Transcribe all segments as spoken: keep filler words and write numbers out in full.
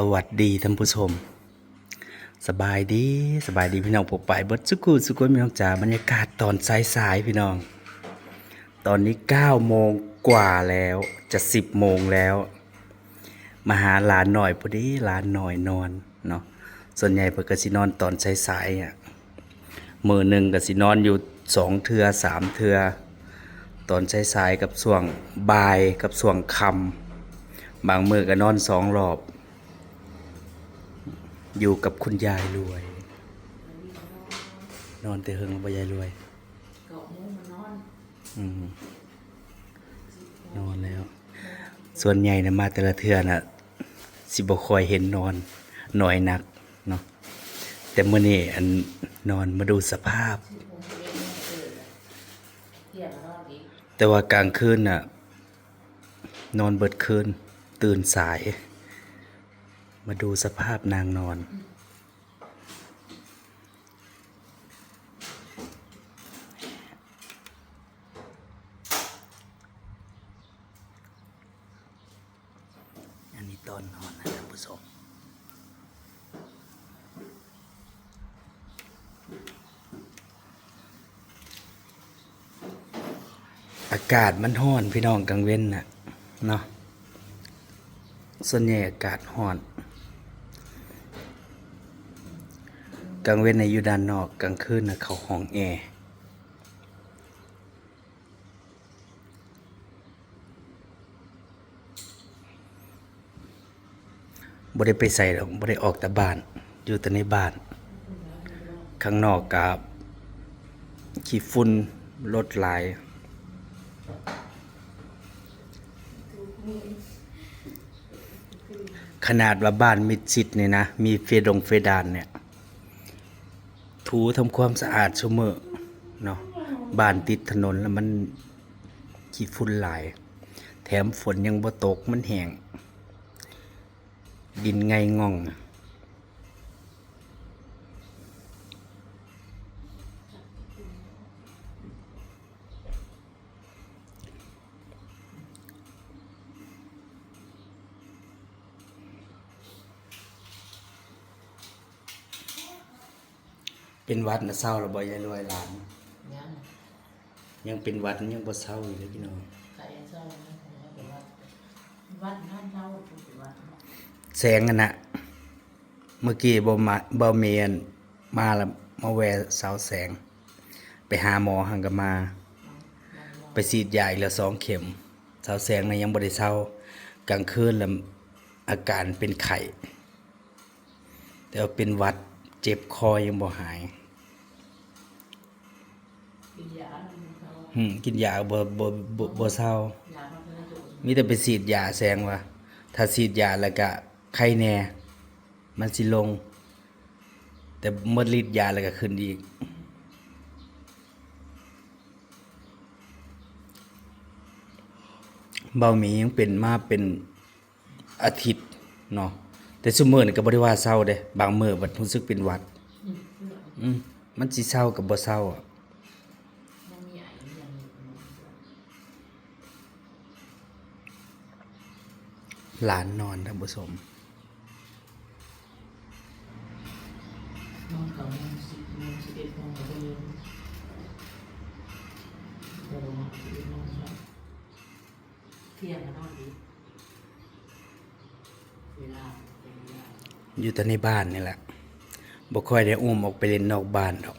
สวัสดีท่านผู้ชม สบายดี สบายดีพี่น้องปกปายเบิดสุขุสุขคนพี่น้องจ๋า บรรยากาศตอนสายๆ พี่น้อง ตอนนี้เก้าโมงกว่าแล้ว จะสิบโมงแล้ว มาหาหลานหน่อย พอดีหลานหน่อยนอนเนาะ ส่วนใหญ่เพิ่นก็สินอนตอนสายๆ อะ มื้อหนึ่งก็สินอนอยู่สองเทื่อสามเทื่อ ตอนสายๆ กับช่วงบ่ายกับช่วงค่ำ บางมื้อก็นอนสองรอบ อยู่กับคุณยายรวย นอนแต่เฮิงบ่ยายรวย เก้าโมงมานอน อืม นอนแล้ว ส่วนใหญ่นะมาแต่ละเทื่อน่ะ สิบ่ค่อยเห็นนอน น้อยนักเนาะ แต่มื้อนี้อันนอนมาดูสภาพ เที่ยงนอนอีก แต่ว่ากลางคืนน่ะ นอนเบิดคืน ตื่นสาย มาดูสภาพนางนอน อันนี้ตอนนอนนะท่านผู้ชม อากาศมันร้อนพี่น้องกลางเว็นน่ะเนาะ ส่วนใหญ่อากาศร้อน กลางเว็นน่ะอยู่ด้านนอก กลางคืนน่ะเข้าห้องแอร์ บ่ได้ไปไสดอก บ่ได้ออกแต่บ้าน อยู่แต่ในบ้าน ข้างนอกก็ขี้ฝุ่นรถหลาย ขนาดว่าบ้านมิดชิดนี่นะ มีเพดงเพดานเนี่ย ถูทำความสะอาดซุมื้อเนาะ บ้านติดถนนแล้วมันขี้ฝุ่นหลาย แถมฝนยังบ่ตก มันแห้ง ดินไงง่อง เป็นหวัดนะเซาแล้วบ่ยายรวยหลาน ยัง ยังเป็นหวัดยังบ่เซาอยู่เลยพี่น้อง ไข้เซาแล้วนะ เป็นหวัด หวัดนอนเซาเป็นหวัดเนาะ แสงอะนะ เมื่อกี้บ่มา บ่แม่นมาแล้ว มาแวะเซาแสง ไปหาหมอหั้นก็มา ไปฉีดยาอีกแล้วสองเข็ม เซาแสงนะยังบ่ได้เซา กลางคืนแล้วอาการเป็นไข้ แต่ว่าเป็นหวัด เจ็บคอยังบ่หาย กินยาแล้วมันเซา อืม กินยาบ่ บ่ บ่ บ่เซา ยามันก็เลยโดน มีแต่ไปฉีดยาแสงว่า ถ้าฉีดยาแล้วก็ไข้แน่ มันสิลง แต่หมดฤทธิ์ยาแล้วก็ขึ้นอีก เบาหมียังเป็นมาเป็นอาทิตย์เนาะ แต่ซุมื้อนี่ก็บ่ได้ว่าเซาเด้ บางมื้อบัดรู้สึกเป็นหวัด อืม อืม มันสิเซาก็บ่เซาอะ มันมีไออย่างนี้ หลานนอนท่านผู้ชม นอนเก้าโมง สิบโมง สิบเอ็ดโมงก็บ่ลืม แต่บ่มา สิบเอ็ดโมงแล้ว เที่ยงก็นอนอีก เวลาเป็นเวลา อยู่แต่ในบ้านนี่แหละ บ่ค่อยได้อุ้มออกไปเล่นนอกบ้านดอก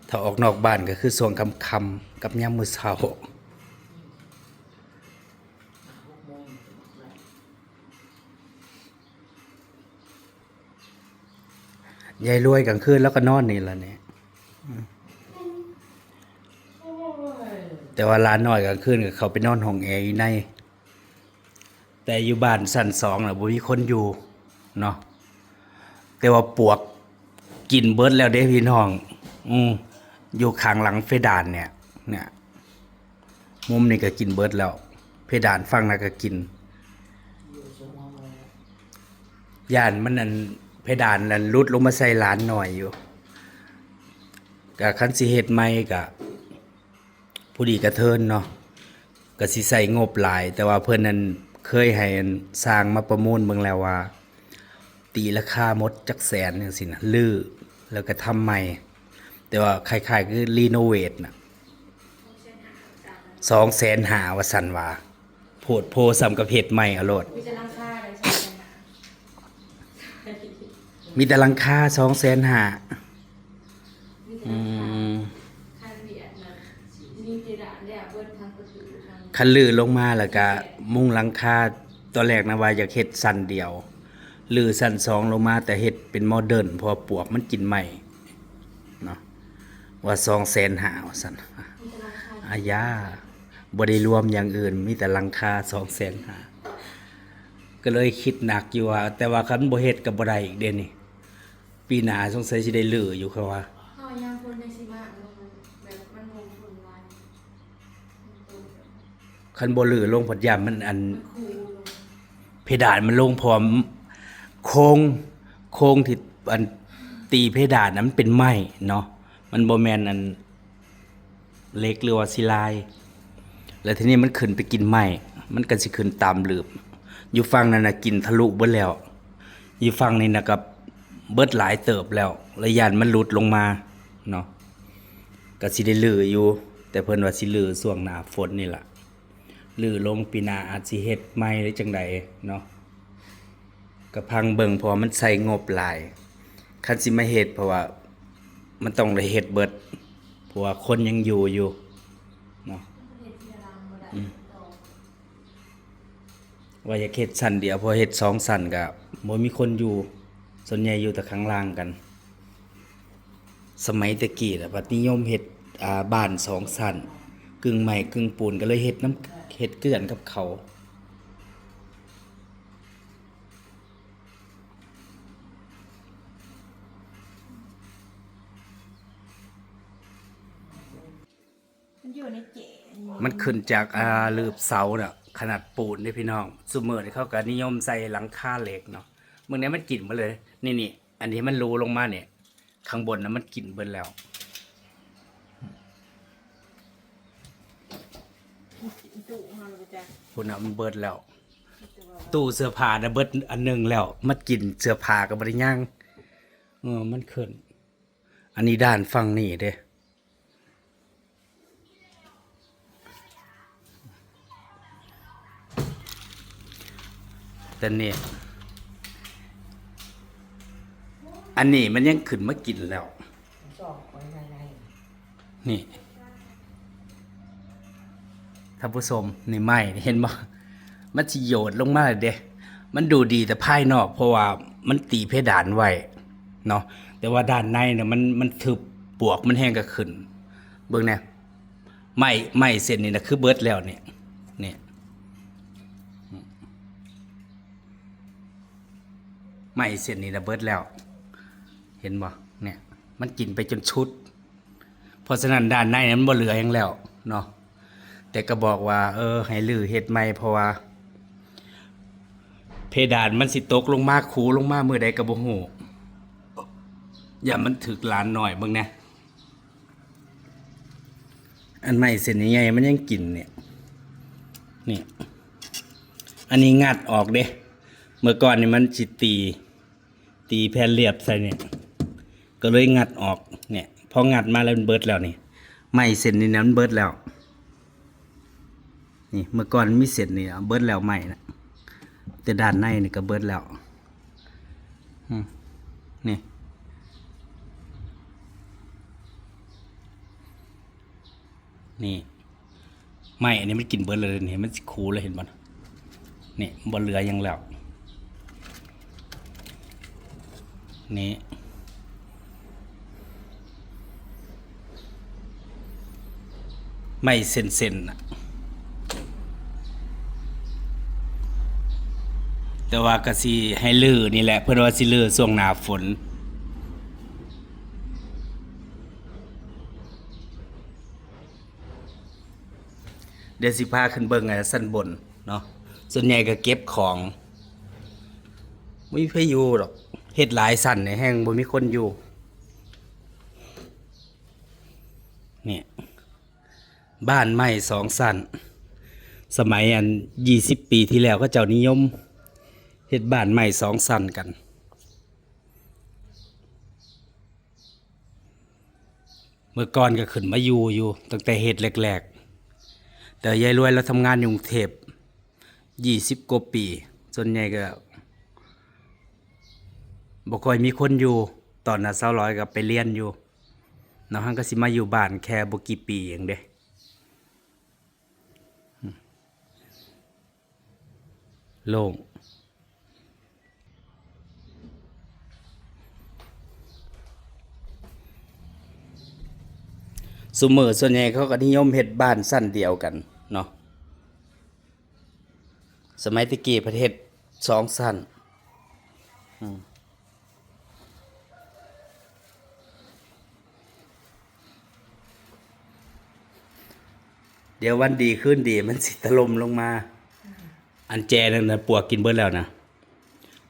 ถ้าออกนอกบ้านก็คือช่วงค่ำๆ กับยามมื้อเช้า หกโมง ยายรวยกลางคืนแล้วก็นอนนี่ล่ะเนี่ย อืม แต่ว่าหลานน้อยกลางคืนก็เข้าไปนอนห้องแอร์อยู่ใน แต่อยู่บ้านชั้นสองน่ะบ่มีคนอยู่เนาะ แต่ว่าปวกกินเบิดแล้วเด้พี่น้อง อืม อยู่ข้างหลังเพดานเนี่ย เนี่ย มุมนี่ก็กินเบิดแล้ว เพดานฝั่งนั้นก็กิน ย่านมันอัน เพดานนั้นหลุดลงมาใส่หลานน้อยอยู่ ก็คันสิเฮ็ดใหม่ก็ ผู้ดีกระเทินเนาะ ก็สิใช้งบหลาย แต่ว่าเพิ่นนั้นเคยให้อันช่างมาประเมินเบิ่งแล้วว่า ตีราคาหมดจักแสนจังซี้นะ รื้อแล้วก็ทำใหม่ แต่ว่าคล้ายๆคือรีโนเวทน่ะ สองแสนห้า ว่าซั่นว่า โพดโพส่ำกับเฮ็ดใหม่เอาโลด มีแต่หลังคาเลย สองแสนห้า มีแต่หลังคา สองแสนห้า มีแต่หลังคา อืม คันเบียดนะ มีเพดานแล้วเบิดทั้งประตูทั้ง คันรื้อลงมาแล้วก็มุงหลังคา ตอนแรกนะว่าอยากเฮ็ดชั้นเดียว รื้อชั้นสองลงมา แต่เฮ็ดเป็นโมเดิร์น เพราะว่าปลวกมันกินไม้เนาะ ว่า สองแสนห้า ว่าซั่น มีแต่หลังคา อาญา บ่ได้รวมอย่างอื่น มีแต่หลังคา สองแสนห้า ก็เลยคิดหนักอยู่ว่า แต่ว่าคันบ่เฮ็ดก็บ่ได้อีกเด้นี่ ปีหน้าสงสัยสิได้รื้ออยู่ เขาว่า เฮายามพ้นจังซี่มา มันแบบมันลงทุนหลาย คันบ่รื้อลงพัดย่านมันอัน มันคูลง เพดานมันลง เพราะว่าโครง โครงที่อันตีเพดานน่ะมันเป็นไม้เนาะ มันบ่แม่นอันเหล็กหรือว่าศิลา แล้วทีนี้มันขึ้นไปกินไม้ มันก็สิขึ้นตามหลืบ อยู่ฝั่งนั้นน่ะกินทะลุเบิดแล้ว อยู่ฝั่งนี้น่ะก็เบิดหลายเติบแล้ว และย่านมันหลุดลงมาเนาะ ก็สิได้รื้ออยู่ แต่เพิ่นว่าสิรื้อช่วงหน้าฝนนี่ล่ะ รื้อลงปีหน้าอาจสิเฮ็ดใหม่หรือจั่งใดเนาะ ก็พังเบิ่ง เพราะว่ามันใช้งบหลาย คันสิมาเฮ็ด เพราะว่ามันต้องได้เฮ็ดเบิด เพราะว่าคนยังอยู่อยู่เนาะ เฮ็ดทีละหลังบ่ได้ อืม ว่าอยากเฮ็ดชั้นเดียว เพราะเฮ็ดสองชั้นก็บ่มีคนอยู่ ส่วนใหญ่อยู่แต่ข้างล่างกัน สมัยแต่กี้น่ะ บัดนิยมเฮ็ด อ่า บ้านสองชั้น กึ่งไม้กึ่งปูน ก็เลยเฮ็ดนำ เฮ็ดเกื้อนกับเขา มันอยู่ในเจ๋ มันขึ้นจาก อ่า หลืบเสาน่ะ ขนาดปูนเด้พี่น้อง ซุมื้อนี้เขาก็นิยมใส่หลังคาเหล็กเนาะ มื้อนี้มันกินหมดเลย นี่ๆ อันที่มันหลุดลงมาเนี่ย ข้างบนน่ะมันกินเบิดแล้ว ตู้เฮาเลยจ้ะ พุ่นน่ะมันเบิดแล้ว ตู้เสื้อผ้าน่ะเบิดอันหนึ่งแล้ว มากินเสื้อผ้าก็บ่ได้ย่าง เออ มันขึ้น อันนี้ด้านฝั่งนี้เด้ แต่นี่ อันนี้มันยังขึ้นมากินแล้ว สองคนอะไร นี่ ท่านผู้ชม นี่ไม้ เห็นบ่ มันสิโยดลงมาเด้ มันดูดีแต่ภายนอก เพราะว่ามันตีเพดานไว้เนาะ แต่ว่าด้านในเนี่ยมัน มันทึบ ปลวกมันแฮงก็ขึ้น เบิ่งแหน่ ไม้ ไม้เส้นนี้นะคือเบิดแล้วเนี่ย เนี่ย ไม้เส้นนี้นะเบิดแล้ว เห็นบ่ เนี่ย มันกินไปจนสุด เพราะฉะนั้นด้านในนั้นบ่เหลือหยังแล้วเนาะ แต่ก็บอกว่า เออ ให้รื้อเฮ็ดใหม่ เพราะว่า เพดานมันสิตกลงมา คูลงมามื้อใดก็บ่ฮู้ ย่านมันถืกหลานน้อยเบิ่งแหน่ อันไม้เส้นใหญ่ๆมันยังกินเนี่ย นี่ อันนี้งัดออกเด้ เมื่อก่อนนี่มันสิตี ตีแผ่นเรียบใส่เนี่ย ก็เลยงัดออก เนี่ย พองัดมาแล้วมันเบิดแล้วนี่ ไม้เส้นนี้นะมันเบิดแล้ว นี่ เมื่อก่อนมีเส้นนี่เบิดแล้วไม้นะ แต่ด้านในนี่ก็เบิดแล้ว อืม นี่ นี่ ไม้อันนี้มันกินเบิดเลยนี่ มันสิคูแล้ว เห็นบ่ นี่ บ่เหลือหยังแล้ว นี่ ไม้เส้นๆน่ะ แต่ว่าก็สิให้รื้อนี่แหละ เพิ่นว่าสิรื้อช่วงหน้าฝน เดี๋ยวสิพาขึ้นเบิ่ง อ่า ชั้นบนเนาะ ส่วนใหญ่ก็เก็บของ บ่มีไผอยู่ดอก เฮ็ดหลายชั้นนี่แฮงบ่มีคนอยู่ เนี่ย บ้านไม้สองชั้น สมัยอันยี่สิบปีที่แล้วเขาเจ้านิยมเฮ็ดบ้านไม้สองชั้นกัน มื่อก่อนก็ขึ้นมาอยู่อยู่ตั้งแต่เฮ็ดแรกๆ แต่ยายรวยลาวทำงานอยู่กรุงเทพยี่สิบกว่าปี ส่วนใหญ่ก็บ่ค่อยมีคนอยู่ ตอนน่ะสาวร้อยก็ไปเรียนอยู่เนาะ หั้นก็สิมาอยู่บ้านแค่บ่กี่ปีเองเด้ โล่ง ซุมื้อส่วนใหญ่เขาก็นิยมเฮ็ดบ้านชั้นเดียวกันเนาะ สมัยแต่กี้เพิ่นเฮ็ดสองชั้น อืม เดี๋ยววันดีคืนดีมันสิถล่มลงมา อันแจนั่นน่ะปลวกกินเบิดแล้วนะ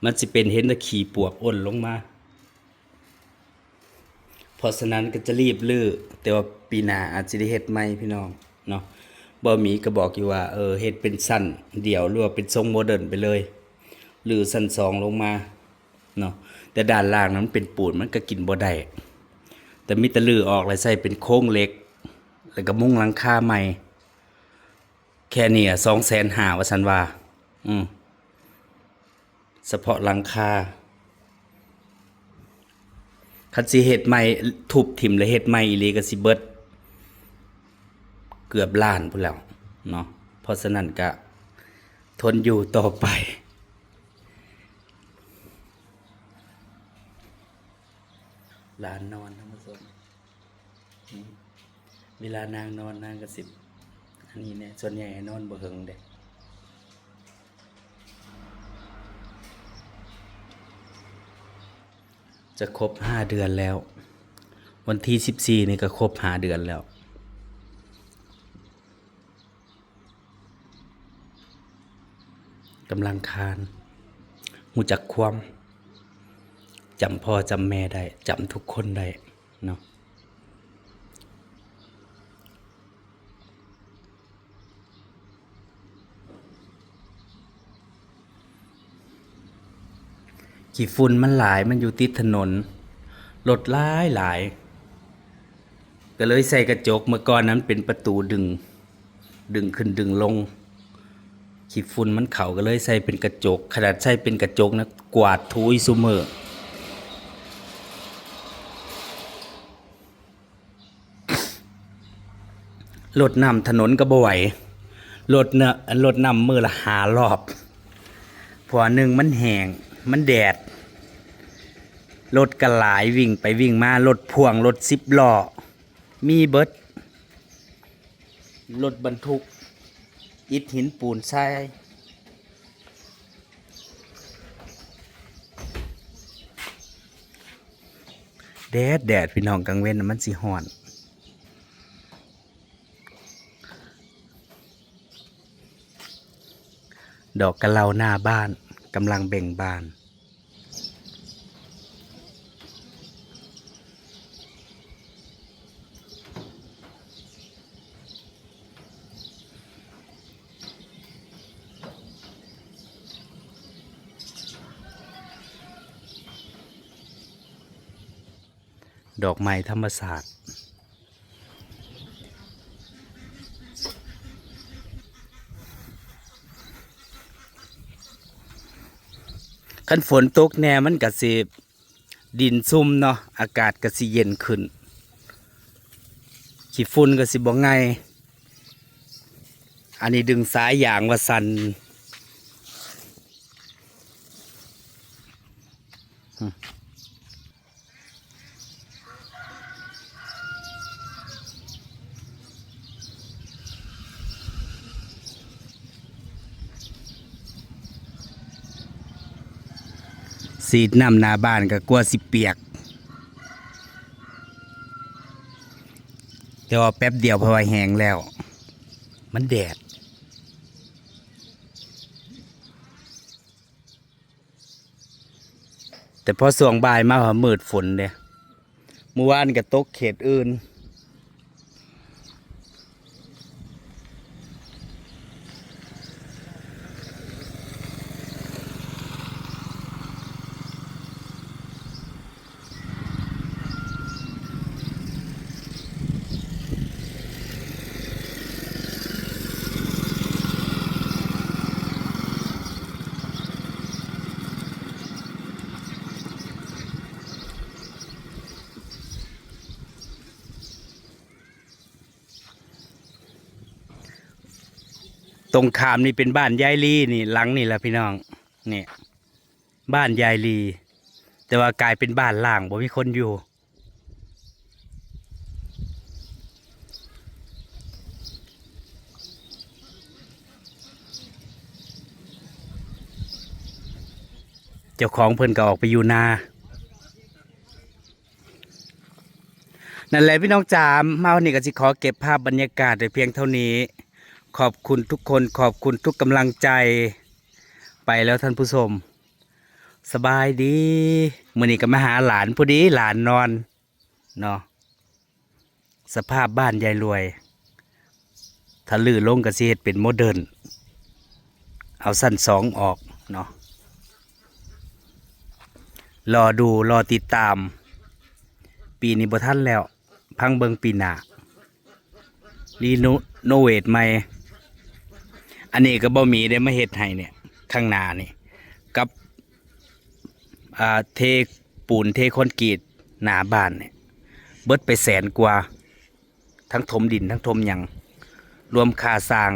มันสิเป็นเห็นแต่ขี้ปลวกอ่อนลงมา เพราะฉะนั้นก็จะรีบรื้อ แต่ว่าปีหน้าอาจสิได้เฮ็ดใหม่พี่น้องเนาะ บ่าวหมีก็บอกอยู่ว่า เออ เฮ็ดเป็นชั้นเดียว หรือว่าเป็นทรงโมเดิร์นไปเลย รื้อชั้นสองลงมาเนาะ แต่ด้านล่างนั้นมันเป็นปูน มันก็กินบ่ได้ แต่มีแต่รื้อออกแล้วใส่เป็นโครงเหล็ก แล้วก็มุงหลังคาใหม่ แค่นี้อะ สองแสนห้า ว่าซั่นว่า อืม เฉพาะหลังคา คันสิเฮ็ดใหม่ ทุบถิ่มแล้วเฮ็ดใหม่อีหลีก็สิเบิดเกือบล้านพู้นแหล้วเนาะ เพราะฉะนั้นก็ทนอยู่ต่อไป หลานนอน ท่านผู้ชม อืม เวลานางนอนนางก็สิ อันนี้เนี่ย ส่วนใหญ่นอนบ่เฮิงเด้ จะครบห้าเดือนแล้ว วันที่สิบสี่นี่ก็ครบห้าเดือนแล้ว กำลังคาน ฮู้จักความ จำพ่อจำแม่ได้ จำทุกคนได้เนาะ ขี้ฝุ่นมันหลาย มันอยู่ติดถนน รถหลายหลาย ก็เลยใส่กระจก เมื่อก่อนนั้นเป็นประตูดึง ดึงขึ้นดึงลง ขี้ฝุ่นมันเข้า ก็เลยใส่เป็นกระจก ขนาดใส่เป็นกระจกนะ กวาดถูอยู่ซุมื้อ รดน้ำถนนก็บ่ไหว รดเนาะ รดน้ำมื้อละห้ารอบ เพราะว่าหนึ่งมันแห้ง มันแดด รถก็หลาย วิ่งไปวิ่งมา รถพ่วง รถสิบล้อ มีเบิด รถบรรทุก อิฐหินปูนทราย แดด แดด พี่น้อง กลางเว็นน่ะมันสิฮ้อน ดอกกะเหล่าหน้าบ้านกำลังเบ่งบาน ดอกไม้ธรรมชาติ คันฝนตกแน่มันก็สิ ดินซุ่มเนาะ อากาศก็สิเย็นขึ้น ขี้ฝุ่นก็สิบ่ไง อันนี้ดึงสายยางว่าซั่น ฉีดน้ำหน้าบ้านก็กลัวสิเปียก แต่ว่าแป๊บเดียวเพราะว่าแห้งแล้ว มันแดด แต่พอช่วงบ่ายมาพอมืดฝนเด้ เมื่อวานก็ตกเขตอื่น เ ตรงข้ามนี่เป็นบ้านยายลีนี่ หลังนี่แหละพี่น้อง นี่ บ้านยายลี แต่ว่ากลายเป็นบ้านร้าง บ่มีคนอยู่ เจ้าของเพิ่นก็ออกไปอยู่นา นั่นแหละพี่น้องจ๋า มาวันนี้ก็สิขอเก็บภาพบรรยากาศไว้เพียงเท่านี้ ขอบคุณทุกคน ขอบคุณทุกกำลังใจ ไปแล้วท่านผู้ชม สบายดี มื้อนี้ก็มาหาหลานพอดี หลานนอนเนาะ สภาพบ้านยายรวย ถ้ารื้อลงก็สิเฮ็ดเป็นโมเดิร์น เอาชั้นสองออกเนาะ รอดู รอติดตาม ปีนี้บ่ทันแล้ว พังเบิ่งปีหน้า รีโนเวทใหม่ อันนี้ก็บ่มีได้มาเฮ็ดให้เนี่ย ข้างหน้านี่ กับ อ่า เทปูนเทคอนกรีตหน้าบ้านเนี่ย เบิดไปแสนกว่า ทั้งถมดินทั้งถมหยัง รวมค่าสร้าง